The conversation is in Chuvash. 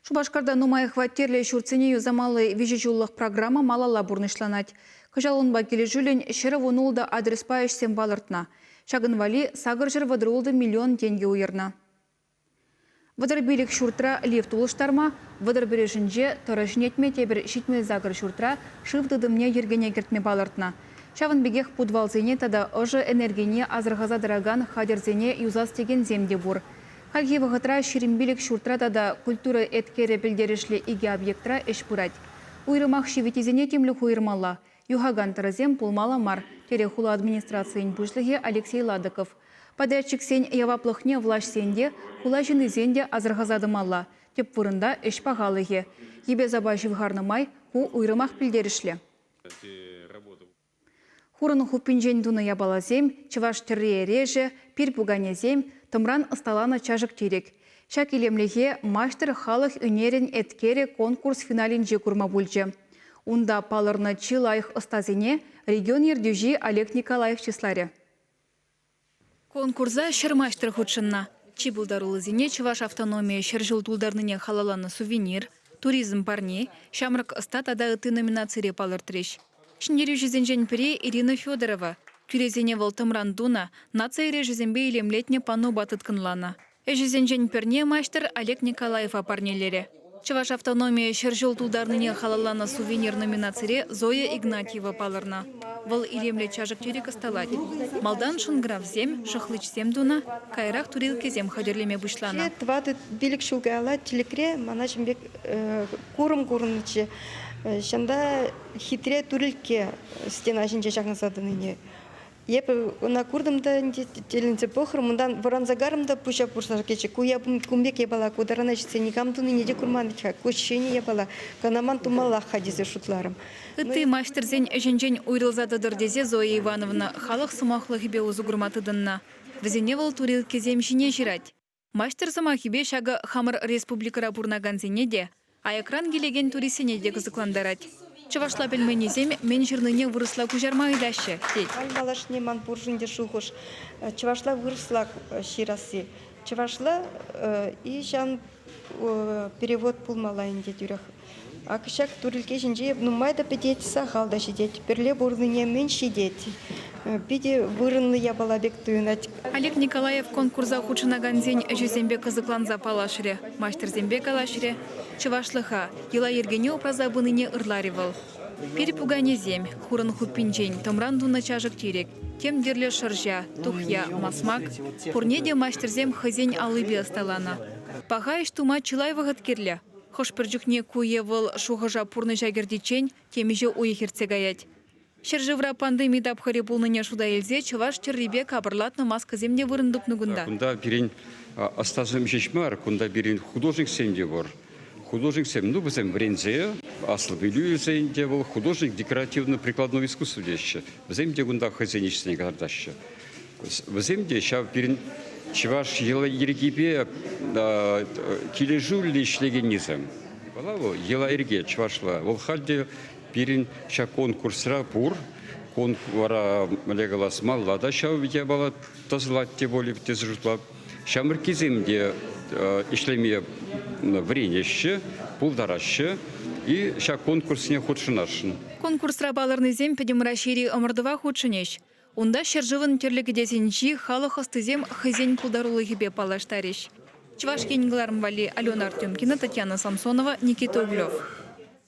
Шупашкарта нумай хваттерлӗ ҫуртсене юсамалли виҫӗ ҫуллӑх программа малалла пурнӑҫланать. Кӑҫал унпа килӗшӳллӗн 116 адреспа ӗҫсем палӑртнӑ. Ҫакӑн валли 836 миллион тенкӗ уйӑрнӑ. 35 ҫуртра лифт улӑштарма, 31-ӗшӗнче тӑрӑ ҫӗнетме тепӗр 78 ҫуртра шыв тытӑмне йӗркене кӗртме палӑртнӑ. Ҫавӑн пекех путвалсене тата ӑшӑ энергине асӑрхаса тӑракан хатӗрсене юсас текенсем те пур. Хальхи вӑхӑтра 25 ҫуртра тата культура еткерӗ пӗлтерӗшлӗ икӗ объектра ӗҫ пырать. Уйрӑмах ҫивӗттисене тимлӗх уйӑрмалла, юхакан тӑрӑсем пулмалла мар, терӗ хула администрацийӗн пуҫлӑхӗ Алексей Ладыков. Подрядчиксен яваплӑхне влаҫсен те, хула ҫыннисен те асӑрхаса тӑмалла. Тӗп вырӑнта ӗҫ пахалӑхӗ. Йӗпе-сапа ҫывхарнӑ май ку уйрӑмах пӗлтерӗшлӗ. Хурӑн хуппинчен тунӑ япаласем, чӑваш тӗрри-эрешӗ, пир пуканесем, тӑмран ӑсталанӑ чашӑк-тирӗк. Ҫак илемлӗхе маҫтӑр халӑх ӳнерӗн еткерӗ конкурс финалӗнче курма пулчӗ. Унта палӑрнӑ чи лайӑх ӑстасене регион ертӳҫи Олег Николаев чысларӗ. Конкурса ҫӗр маҫтӑр хутшӑннӑ. Чи пултаруллисене Чӑваш автономийӗ 100 ҫул тултарнине халалланӑ сувенир, туризм парни, ҫамрӑк ӑста тата ытти номинацире палӑртрӗҫ. Ҫӗнтерӳҫӗсенчен пӗри, Ирина Федорова. Тӳресене вӑл тӑмран тунӑ, наци эрешӗсемпе илемлетнӗ паннопа тыткӑнланӑ. Ӗҫӗсенчен пӗрне маҫтӑр Олег Николаева парнелерӗ. Чӑваш автономийӗ 100 ҫул тултарнине халалланӑ сувенир номинацире Зоя Игнатьева палӑрнӑ. Вӑл илемлӗ чашӑк-тирӗк ӑсталать. Малтан шӑнкӑравсем, шӑхличсем тунӑ, каярах турилккесем хатӗрлеме пуҫланӑ. Тӑватӑ-пилӗк ҫул каялла тӗлӗкре мана ҫын пек курӑм курӑннӑччӗ. Ҫавӑнта хитре турилкке стена ҫинче ҫакӑнса тӑнине. Эпӗ ӑна куртӑм та ӗнтӗ, тӗлӗнсе пӑхрӑм, унтан вӑранса карӑм та пуҫа пырса кӗчӗ. Ку кун пек япала ку тарана ҫитсе никам тунине те курман вӗт-ха, ку ҫӗнӗ япала, кӑна ман тумаллах-ха тесе шутларӑм. Ытти маҫтӑрсен ӗҫӗнчен уйрӑлса тӑтӑр тесе Зоя Ивановна халӑх сӑмахлӑхӗпе усӑ курма тытӑннӑ. Вӗсене вӑл турилккесем ҫине ҫырать. Маҫтӑр сӑмахӗпе ҫакӑ хамӑр республикӑра пурӑнакансене те, аякран килекен туристсене те кӑсӑклантарать. Чӑвашла пӗлменнисем мӗн ҫырнине вырӑсла куҫарма ыйтаҫҫӗ, тет. Халь малашне ман пуршӑн те шухӑш чӑвашла-вырӑсла ҫырасси. Чӑвашла и ҫан перевод пулмалла ӗнтӗ тӳрех. Ак ҫак турилкке ҫинче нумай та пӗтет, сахал та ҫитет. Пӗрле пурӑннине мӗн ҫитет? Питӗ вырӑнлӑ япала пек туйӑнать. Олег Николаев конкурса хутшӑнакансен ӗҫӗсемпе кӑсӑкланса паллашрӗ, маҫтӑрсемпе калаҫрӗ. Чӑвашлӑха, йӑла-йӗркене упраса пынине ырларӗ вӑл. Пир пуканесем, хурӑн хуппинчен тӑмран тунӑ чашӑк-тирӗк, тем тӗрлӗ шӑрҫа, тухья, масмак пурне те маҫтӑрсем хӑйсен аллипе ӑсталанӑ. Паха ӗҫ тума чылай вӑхӑт кирлӗ. Хӑш-пӗр чухне ку е вӑл шухӑша пурнӑҫа кӗртиччен темиҫе уйӑх иртсе каять. Ҫӗршывра пандеми тапхӑрӗ пулнине шута илсе чӑваш тӗррипе капӑрлатнӑ маскӑсем те вырӑн тупнӑ кунта. Кунта пирӗн ӑстасем ҫеҫ мар, кунта пирӗн художниксем те пур. Художниксем, ну, вӗсем вӗренсе, аслӑ пӗлӳ илсе ӗнтӗ вӑл художник декоративно-прикладного искусства теҫҫӗ. Вӗсем те кунта хӑйсен ӗҫӗсене кӑтартаҫҫӗ. Вӗсем те ҫав пирӗн чӑваш йӑла-йӗркипе килӗшӳллӗ ӗҫлекеннисем. Вӑл вӑл йӑла-йӗрке чӑвашла. Вӑл халь те пирӗн ҫак конкурсра пур. Вара мӗнле калас, малла та ҫав япала тӑсӑлать те пулӗ тесе шутлап. Ҫамрӑккисем те ӗҫлеме вӗренеҫҫӗ, пултараҫҫӗ и ҫак конкурссене хутшӑнасшӑн. Конкурсра палӑрнисем Пӗтӗм Раҫҫейри ӑмӑртӑва хутшӑнӗҫ. Унта ҫӗршывӑн тӗрлӗ кӗтесӗнчи халӑх ӑстисем хӑйсен пултарулӑхӗпе паллаштарӗҫ. Чӑваш Ен кӑларӑм валли Алена Артемкина, Татьяна Самсонова, Никита Углев.